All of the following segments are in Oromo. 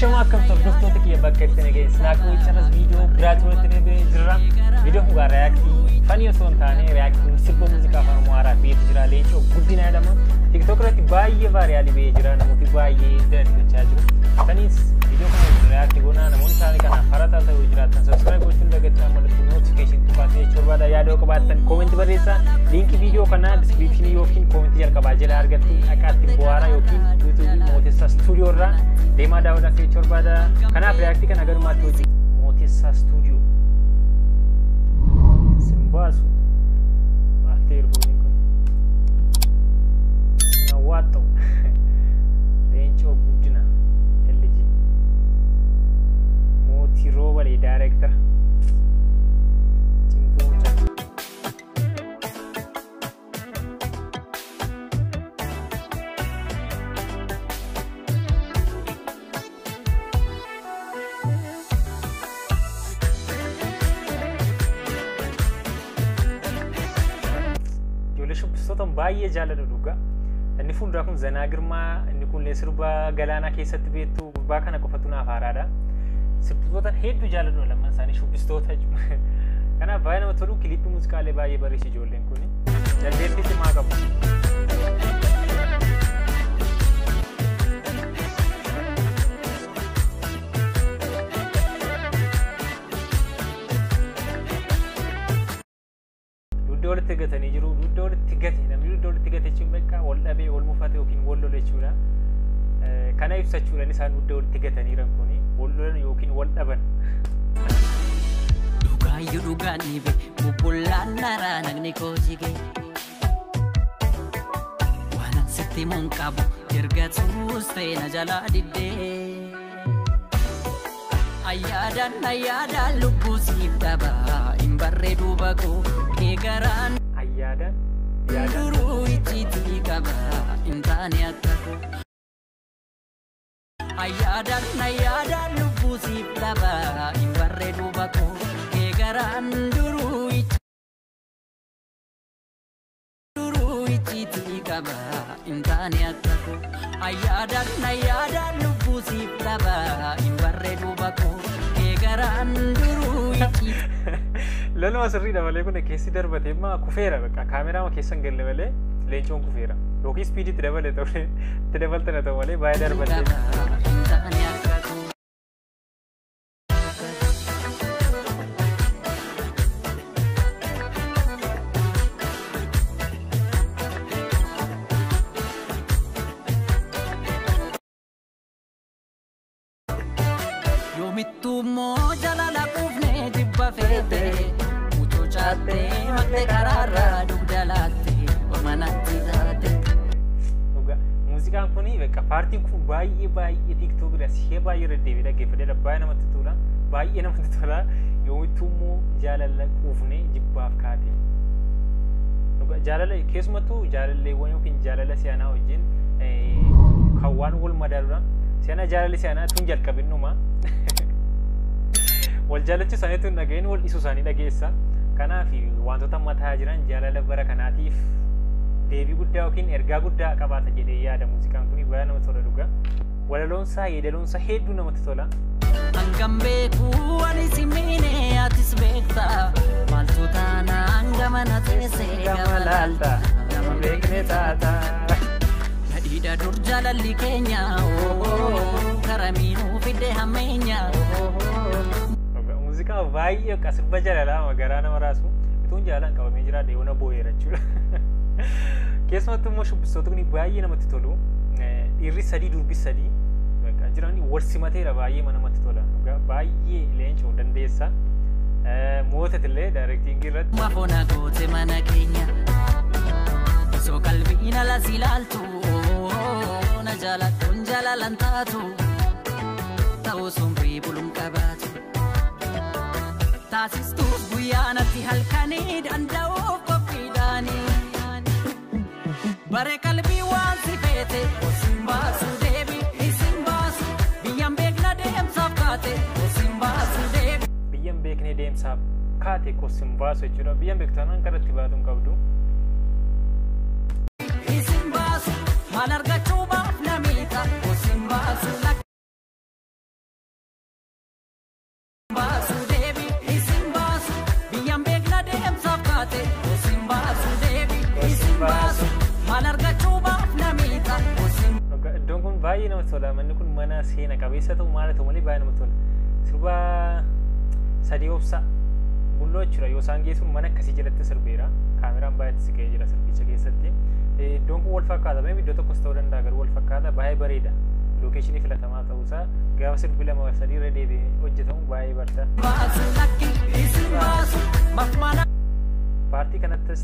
Ashama akkam hordoftoota kiyya bakka itti nageenye snaakuu chanas viidiyoo biraatti walitti deebi'ee jirra. Viidiyoo kun reaaktii fanii osoo hin taane reaaktii sirba muuziqaa afaan Oromoo haaraa ba'eetu jira. Leencoo Guddinaa jedhama. TikTok irratti baay'ee vaayiraalii ba'ee jira. Namooti baay'ee daddachaa jiru. Saniis viidiyoo kana wajjin reaaktii goonaa namoonni isaanii kanaaf harataa ta'uu jiraatan subscribe gochuun dagatinaa mallattoo notification tuqaatee jechuu barbaada. Yaada qabaattan koomentii barreessaa. Liinkii viidiyoo kanaa diskiripshinii yookiin koomentii jalqabaa jala argattu dhaqaatti bu'aaraa yookiin yuutuubii Mootessaa Stuudiyoo irraa deemaa daawwadhaa jechuu barbaada. Kanaaf reaaktii kana galumaatti hojii Mootessaa Stuudiyoo. Simbaasu. Maal ta'e earphone kun? Nawwaaxxoo. Leencoo Guddinaa. LG. Mootii Roobalee daayireektara. Cimtuu mucaa. Ijoollee shubbistoota baay'ee jaalladhu dhugaa. Inni fuulduraa kun Zanaa Girmaa, inni kun sirba galaanaa keessatti beektu gurbaa kana qofatu naaf haaraadha. Sirbitoota hedduu jaalladhu lamaan isaanii shubbistoota jechuudha. Kanaaf baay'ee namatti tolu kiliippii muuziqaalee baay'ee bareechi ijoolleen kun. Dandeettii cimaa qabu. Dugda walitti gatanii jiru. Dugda walitti gate namni dugda walitti gate jechuun bakka wal dhabee wal mufate yookiin wal lole jechuudha. Kana ibsachuudhaan isaan dugda walitti gatanii jiran kuni wal lolan yookiin wal dhaban. Dhugaayyuu dhugaan ni be bubbullaan naraa nagni koo jige. Waan sitti mun qabu erga tuus ta'e na jalaa diddee. Ayyaadaan ayyaadaan lubbuu siif dhaba hin barree duuba koo kee garaan Ayyaadaan yaadaan duruu icciitii qaba hin taane akka koo. Ayyaadaan ayyaadaan lubbuu siif dhaba hin barree duuba koo kee garaan duruu duruu icciitii qaba hin taane akka koo. Ayyaadaan ayyaadaan lubbuu siif dhaba hin barree duuba koo kee garaan duruu icciitii. Loluma sirriidha malee kun keessi darbate immoo kufeera bakka kaameraa keessa hin galle malee leencoon kufeera. Yookiin speedii itti dabale ta'u itti dabaltana ta'u malee baay'ee darbate. Qaba hin taane akka koo. Yoomittuu immoo jalala quufnee jibba feete mucoo caattee maqtee karaarraa dugda laatte ormanatti taate. Dhugaa muuziqaan kun bakka paartiin kun baay'ee baay'ee TikTok irra ishee baay'ee irra deebi'ee dhaggeeffadheera baay'ee namatti tola baay'ee namatti tola yoomittuu immoo jaalala quufnee jibbaaf kaate. Dhugaa jaalala keessumattuu jaalalleewwan yookiin jaalala si'anaa wajjin kan waan wal madaaluudha. Si'anaa jaalalli si'anaa tun jalqabinnuma. Wal jaalachuu isaanii tun dhaga'in wal dhisuu isaanii dhageessa. Kanaaf wantoota mataa jiran jaalala bara kanaatiif deebii guddaa yookiin ergaa guddaa qabaata jedhee yaada muuziqaan kun baay'ee namatti tola dhugaa. Walaloonsaa yeedaloonsaa hedduu namatti tola. Hangam beekuu ani si miine atis beekta maaltu taanaan gama na teessee gama laalta nama beekne taata. Nadhiidha dur jaalalli keenya karamiinuu fidde hammeenya. Muuziqaa baay'ee akka sirba jaalalaa garaa nama raasu utuun jaalalaan qabamee jiraadhe yoona boo'eera jechuudha. Keessumattuu immoo shubbistoota kun baay'ee namatti tolu. Dhiirri sadii durbi sadii bakka jiran wal simateera baay'ee namatti tola. Dhugaa baay'ee leencoo dandeessa. Mootat illee daayirektiingii irratti. Mafoona goote mana keenya osoo qalbiin ala si ilaaltu na jaaladhuun jaalalan taatu ta'uu sumrii buluun qabaatu. Taasistuus guyyaa natti halkanii danda'uuf qophiidhaanii. Bare qalbii waan si feete osin baasu deebi isin baasu biyyaan beekna deemsaaf kaate osin baasu deebi. Biyyan beeknee deemsaaf kaate kosin baasu jechuudha. Biyyan beektu taanaan karaa itti baatu hin qabdu. Isin baasu maal argachuu baaf namiita osin baasu. namatti tola. Manni kun mana seena qabeessa ta'u maal ta'u malee baay'ee namatti tola. Sirba sadii obsa bulloo jechuudha. Yoo isaan geessuun mana akkasii jalatti sirbeera. Kaameraan baay'eetti siqee jira sirbicha keessatti. Iddoon kun wal fakkaata. Mee iddoo tokkos ta'uu danda'a garuu wal fakkaata. Baay'ee bareeda. Lookeeshinii filatamaa ta'uusaa gaafa sirbi lama sadii irra deebi'ee hojjetamu baay'ee barta. Baasu lakki isin baasu maaf mana Paartii kanattis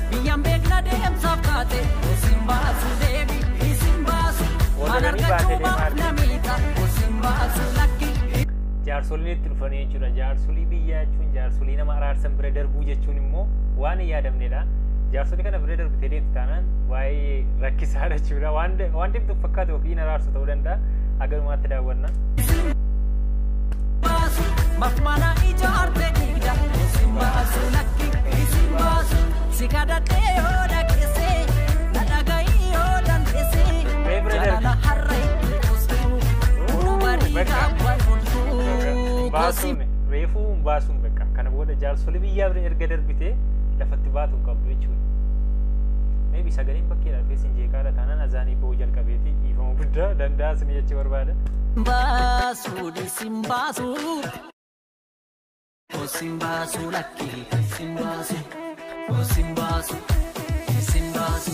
biyyaan beekna deemsaaf kaate isin baasu deebi isin baasu maal Walirra baatee argachuu deemaa baaf argina. namiita isin baasu lakki jaarsoliin itti dhufanii jechuudha. Jaarsolii biyyaa jechuun jaarsolii nama araarsan bira darbuu jechuun immoo waan hin yaadamnedha. Jaarsolii kana bira darbitee deemtu taanaan baay'ee rakkisaadha jechuudha. Waan deemtu fakkaatu yookiin araarsu ta'uu danda'a. Hagalumaatti daawwanna. Baasu maaf mana ijaarte diigda isin baasu lakki isin baasu si kadhadhee yoo dhageesse na dhagahi yoo dandeesse Mee bira darbi. jaalala har'a itti qostu nu barii Bakka. gaabban bultuu Baasuun reefuu hin baasuun bakka kana booda jaarsolii biyyaa bira erga darbitee lafatti baatu hin qabdu jechuudha. Maybe sagaleen bakkeedha dhufee sin jeeqaadha taanaan azaanii ba'uu jalqabeeti dhiifama guddaa danda'a sin jechuu barbaada. Baasu isin baasu isin baasu lakki isin baasu isin baasu isin baasu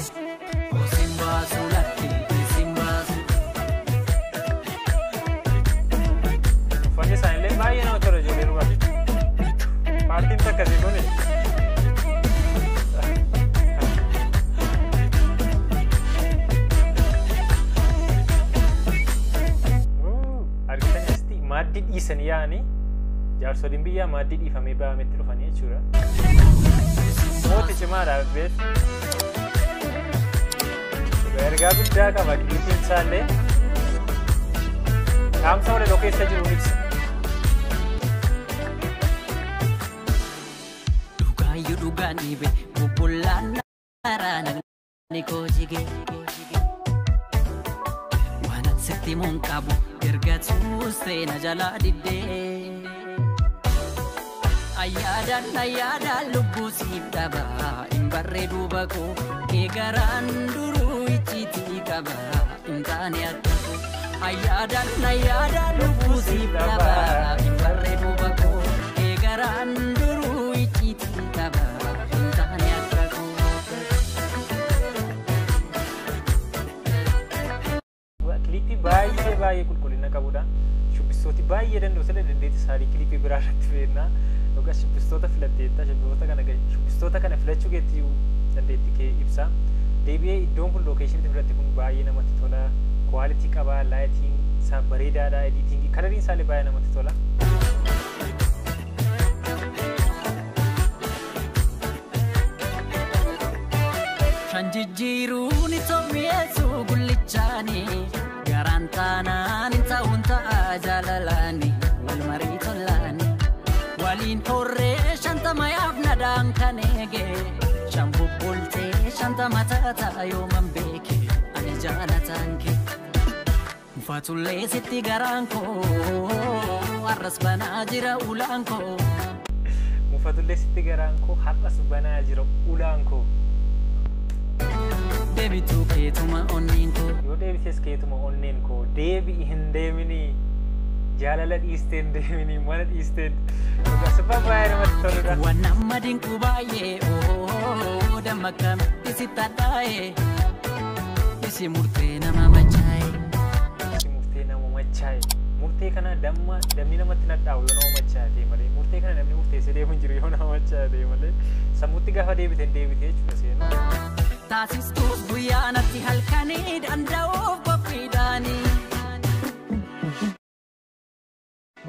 isin baasu lakki isin baasu. Uffanni isaaniillee baay'ee nama tola ijoollee dubaraa. Paartiin akkasii kuni. Argitanii asitti maaddii dhiisanii yaa'anii jaarsoliin biyyaa maaddii dhiifamee ba'ametti dhufanii jechuudha. Mooti cimaadha beet. Ergaa guddaa qaba kilipiin isaallee. Dhaamsa walaloo keessa jiru ibsa. Dhugaayyuu dhugaan dhibe bubbulaan naraana koo jige. Waan an sitti himuun qabu erga tuustee na jalaa diddee. Ayyaadaan ayyaadaan lubbuu siif dhaba hin barree duuba koo kee garaan duruu icciitii qaba hin taane akka koo. Ayyaadaan ayyaadaan lubbuu siif dhaba hin barree duuba koo kee garaan duruu icciitii qaba hin taane akka koo. Kilippii baay'ee baay'ee qulqullina qabudha. Shubbistooti baay'ee danda'u sila dandeettii isaanii kilippii biraa irratti fe'inna. Yookaan shubbistoota filatteetta shubbistoota kana filachuu keetti dandeettii kee ibsa. Deebi'ee iddoon kun lookeeshiniitti filatte kun baay'ee namatti tola. Kwaalitii qaba, laayitiin isaa bareedaadha, ediitingii kalariin isaallee baay'ee namatti tola. Shan jijjiiruun itoo mi'eessu gullichaani garaan taanaan hin ta'uun ta'a jaalalaani wal marii tolaani waliin horree shantama yaafnadhaan kan eege shan bubbultee shantama taataa yooman beeke ani jaalataan kee. Mufatullee sitti garaan koo har'as banaa jira ulaan koo. Mufatullee sitti garaan koo har'as banaa jira ulaan koo. Deebituu keetuma onneen koo. Yoo deebites keetuma onneen koo deebi'i hin deeminii jaalala dhiistee hin deeminii mana dhiistee dhugaa sirba baay'ee namatti toludha. Waan nama dinqu baay'ee ooo damma akkamitti sitti hadhaa'e isi murtee nama machaa'e. Si murtee nama machaa'e murtee kana damma dammi namatti nadhaa'u yoo nama machaa'e malee murtee kana namni murteessee deemu hin jiru yoo nama machaa'e malee sammuutti gaafa deebite hin deebite jechuudha seenaa. Taasistuus guyyaa natti halkanii danda'uuf qophiidhaani.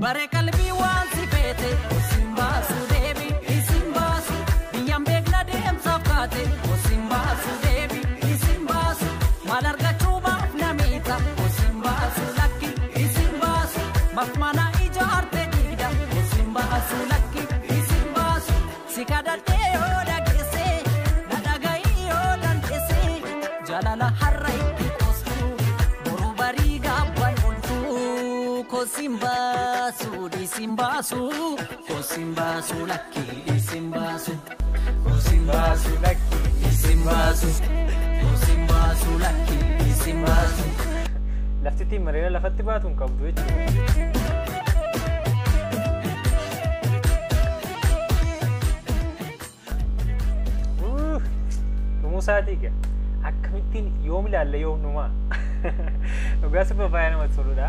Bare qalbii waan si feete isin baasu deebi isin baasu biyyaan beekna deemsaaf kaate isin baasu deebi isin baasu maal argachuu baaf namiita isin baasu lakki isin baasu maaf mana ijaarte diida isin baasu lakki isin baasu si kadhadhee yoo dhageesse na dhagahi yoo dandeesse jaalala har'a itti qoostu boru barii gaabban ooltuu kosin baasu dhiisin baasu kosin baasu lakki dhiisin baasu kosin baasu Lakki dhiisin baasu kosin baasu lakki dhiisin baasu. Laftittiin mareera lafatti baatu hin qabdu jechuudha. Dhumuu isaatii egaa akkamittiin yoom ilaalla yoom dhumaa? Dhugaa sirba baay'ee namatti toludha.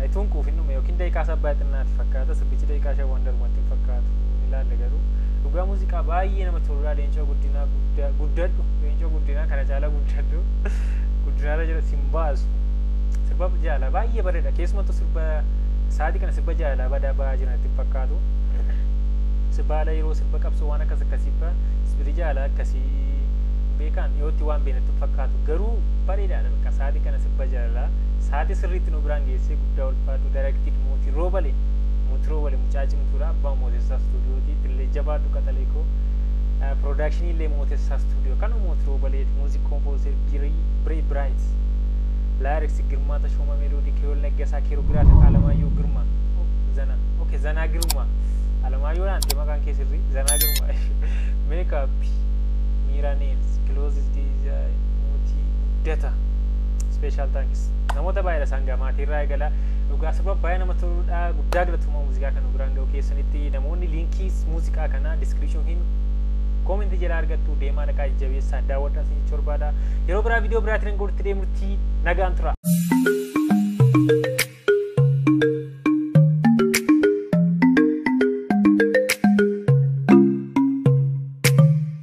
Ituun quufin dhume yookiin daqiiqaa sabbaa xinnaatti fakkaata, sirbichi daqiiqaa 5 waan darbumatti hin fakkaatu ilaalla, garuu dhugaa muuziqaa baay'ee namatti toludha. Leencoo Guddinaa, guddadhu. Leencoo Guddinaa, kana caalaa guddadhu. Guddinaarra jira sin baasu. Sirba jaalala baay'ee bareeda, keessumattuu sirba sa'aatii kana sirba jaalalaa badaa ba'aa jiran itti fakkaatu. Sirba haala yeroo, sirba qabsoo, waan akkas akkasii fa'a, sirbi jaalalaa akkasii beekan dhiyootti waan beeknatti fakkaatu, garuu bareedaadha. Bakka sa'aatii kana sirba jaalalaa sa'aatii sirriitti nu biraan geessee guddaa ulfaatu. Directed Mootii Roobale. Mootii Roobale mucaa cimtuudha, abbaa Mootessaa Istuudiyootii illee. Jabaadhu qaxalee koo. Production illee Mootessaa Istuudiyoo kan Mootii Roobaleeti. Music composer Biree Bright, lyrics Girmaa Tashooma, melody Keewol Naggasaa, choreography Alamaayyoo Girmaa Zana, okay, Zanaa Girmaa. Alamaayyoo naante maqaan kee sirrii, Zanaa Girmaa. Makeup Miira Nails, clothes design Mootii Guddata. Special thanks namoota baay'eedha isaan gaa maatiirraa eegala. Dhugaa sirba baay'ee nama toludha. Guddaa galatoomaa muuziqaa kana biraan ga'u keessanitti. Namoonni liinkii muuziqaa kanaa description hin comment jalaa argattu, deemaa dhaqaa jajjabeessaa daawwadhaa isin jechuu barbaada. Yeroo biraa viidiyoo biraatiin godhutti deemutti nagaan tura.